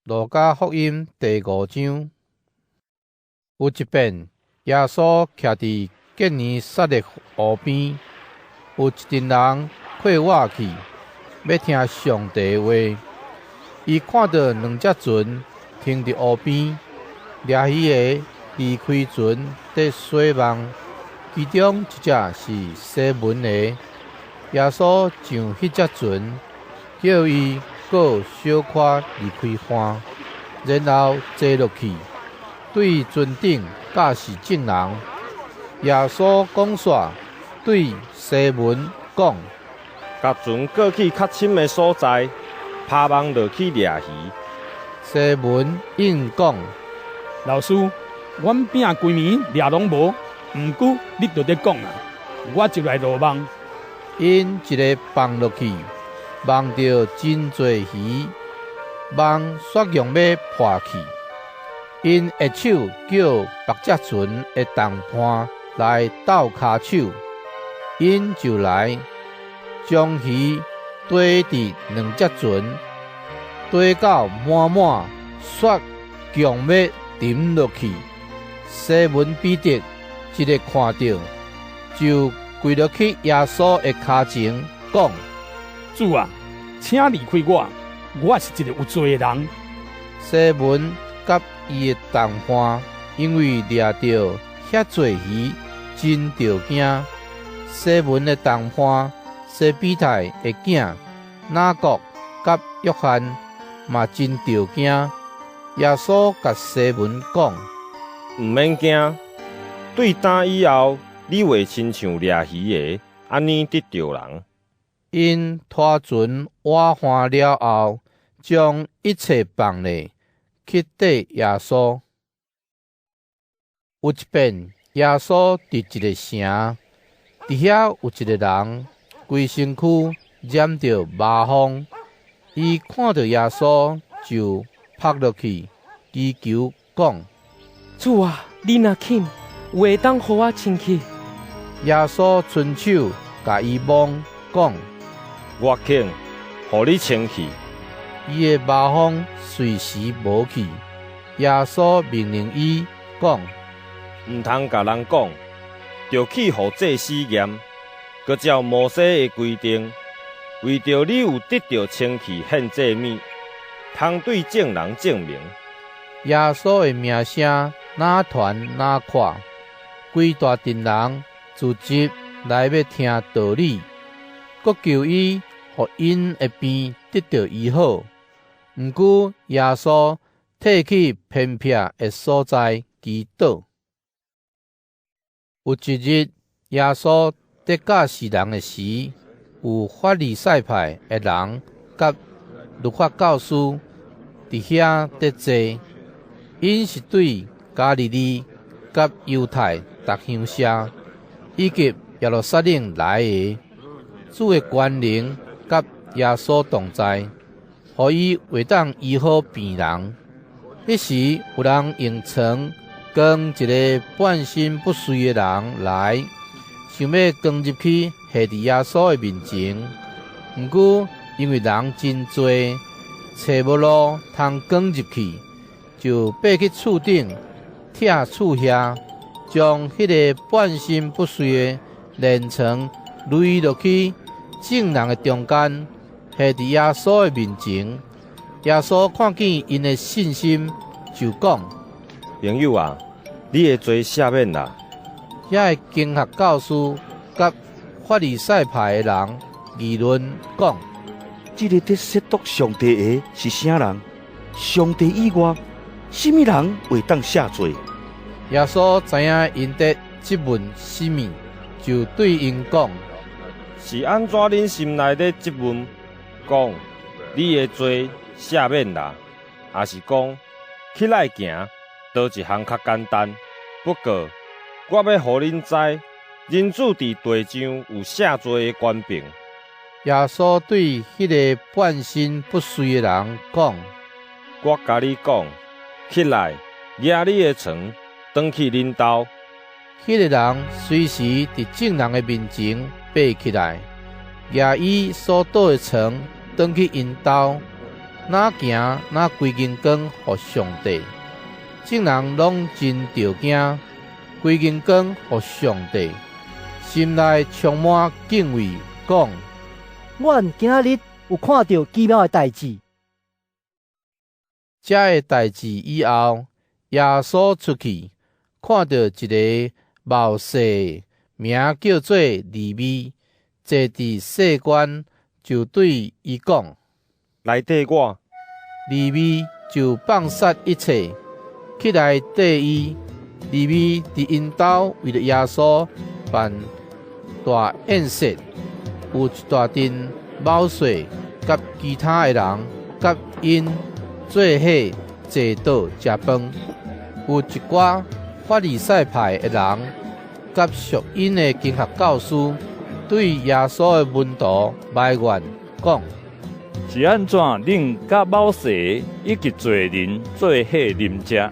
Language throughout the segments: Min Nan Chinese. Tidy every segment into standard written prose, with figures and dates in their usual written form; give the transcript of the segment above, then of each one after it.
路加福音第五章，有一遍，耶穌徛佇結尼撒勒湖邊，有一陣人闊倚去，欲聽上帝話。伊看著兩隻船停佇湖邊，掠魚的離開船佇洗網，其中一隻是西門的。耶穌上彼隻船，叫伊過小可離開岸，然後坐落去，對船頂教示眾人。耶穌講煞，對西門講：共船過去較深的所在，拋網落去掠魚。西門應講：老師，阮拚規暝掠攏無，毋過你著咧講啊，我就來落網。𪜶一个放落去，網著真濟魚，網煞強欲破去。𪜶下手叫別隻船的同伴來鬥跤手，𪜶就來將魚堆佇兩隻船，堆到滿滿，煞強欲沉落去。西門彼得一个看著，就跪落去耶穌的跤前，講：主啊，請離開我，我是一个有罪的人。西門佮伊的同伴因為掠著遐濟魚，真著驚。西門的同伴西庇太的囝雅各佮約翰嘛真著驚。耶穌共西門講：毋免驚，對今以後，你會親像掠魚的，按呢得著人。𪜶拖船倚岸了後，將一切放咧，去綴耶穌。有一遍，耶穌佇一个城，佇遐有一个人，規身軀染著麻風。伊看著耶穌，就仆落去，祈求講：主啊，你若肯，會當予我清氣。耶穌伸手共伊摸，講：我肯，予你清氣。伊的麻風隨時無去。耶穌命令伊講：毋通共人講，著去予祭司驗，閣照摩西的規定，為著你有得著清氣獻祭物，通對眾人證明。耶穌的名聲愈傳愈闊，規大陣人聚集來欲聽道理，閣求伊予𪜶的病得著醫好。毋過耶穌退去偏僻的所在祈禱。有一日，耶穌佇教示人的時，有法利賽派的人佮律法教師佇遐佇坐，𪜶是對加利利佮猶太逐鄉社，以及耶路撒冷來的。主的權能佮耶穌同在，予伊會當醫好病人。彼時有人用床扛一个半身不遂的人來，想欲扛入去下佇耶穌的面前。毋過因為人真濟，揣無路通扛入去，就爬去厝頂，拆厝瓦，將彼个半身不遂的連床擂落去眾人的中間，下佇耶穌的面前。耶穌看見𪜶的信心，就講：朋友啊，你的罪赦免啦。遐个經學教師佮法利賽派的人議論講：這个佇褻瀆上帝的是啥人？上帝以外，啥物人會當赦罪？耶穌知影𪜶佇質問啥物，就對𪜶講：是按怎恁心內咧質問，講你的罪赦免啦，抑是講起來行，佗一項較簡單？不過，我欲予恁知，人子佇地上有赦罪的權柄。耶穌對彼个半身不遂的人講：我共你講，起來，舉你的床，轉去恁兜。彼个人隨時佇眾人的面前爬起來，舉伊所倒的床，轉去𪜶兜。若行若歸榮光予上帝。眾人攏真著驚，歸榮光予上帝，心內充滿敬畏，講：阮今仔日有看著奇妙的代誌。這个代誌以後，耶穌出去，看著一个謀稅，名叫做利未，坐佇稅關，就對伊講：來綴我。利未就放殺一切，起來綴伊。利未佇𪜶兜為著耶穌辦大宴席，有一大陣謀稅佮其他的人，佮𪜶做伙坐桌食飯。有一寡法利賽派的人，佮屬𪜶的經學教師，對耶穌的門徒埋怨講：是按怎恁佮謀稅以及罪人做伙啉食？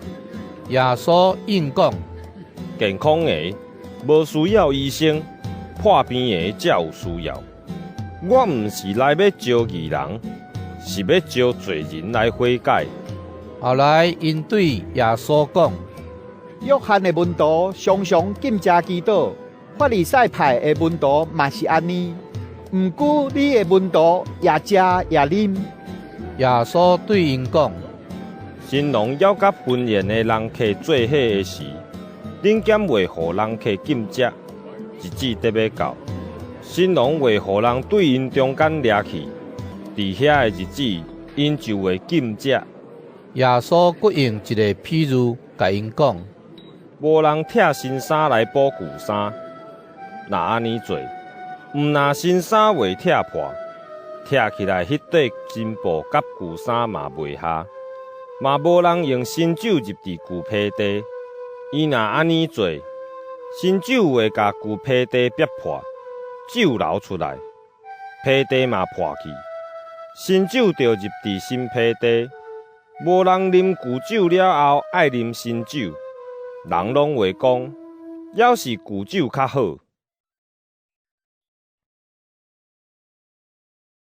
耶穌應講：健康的無需要醫生，破病的才有需要。我毋是來欲召義人，是欲召罪人來悔改。後來𪜶對耶穌講：約翰的門徒常常禁食祈禱，法利賽派的門徒嘛是按呢。毋過你的門徒也食也啉。耶穌對𪜶講：新郎猶佮婚宴的人客做伙的時，恁敢會予人客禁食？日子得欲到，新郎會予人對𪜶中間掠去，佇遐个日子，𪜶就會禁食。耶穌閣用一个譬喻共𪜶講：無人拆新衫來補舊衫，若按呢做，毋但新衫會拆破，拆起來彼塊新布佮舊衫嘛袂合。嘛無人用新酒入佇舊皮袋，伊若按呢做，新酒會共舊皮袋煏破，酒流出來，皮袋嘛破去。新酒著入佇新皮袋，無人啉舊酒了後愛啉新酒，人攏會講，猶是舊酒較好。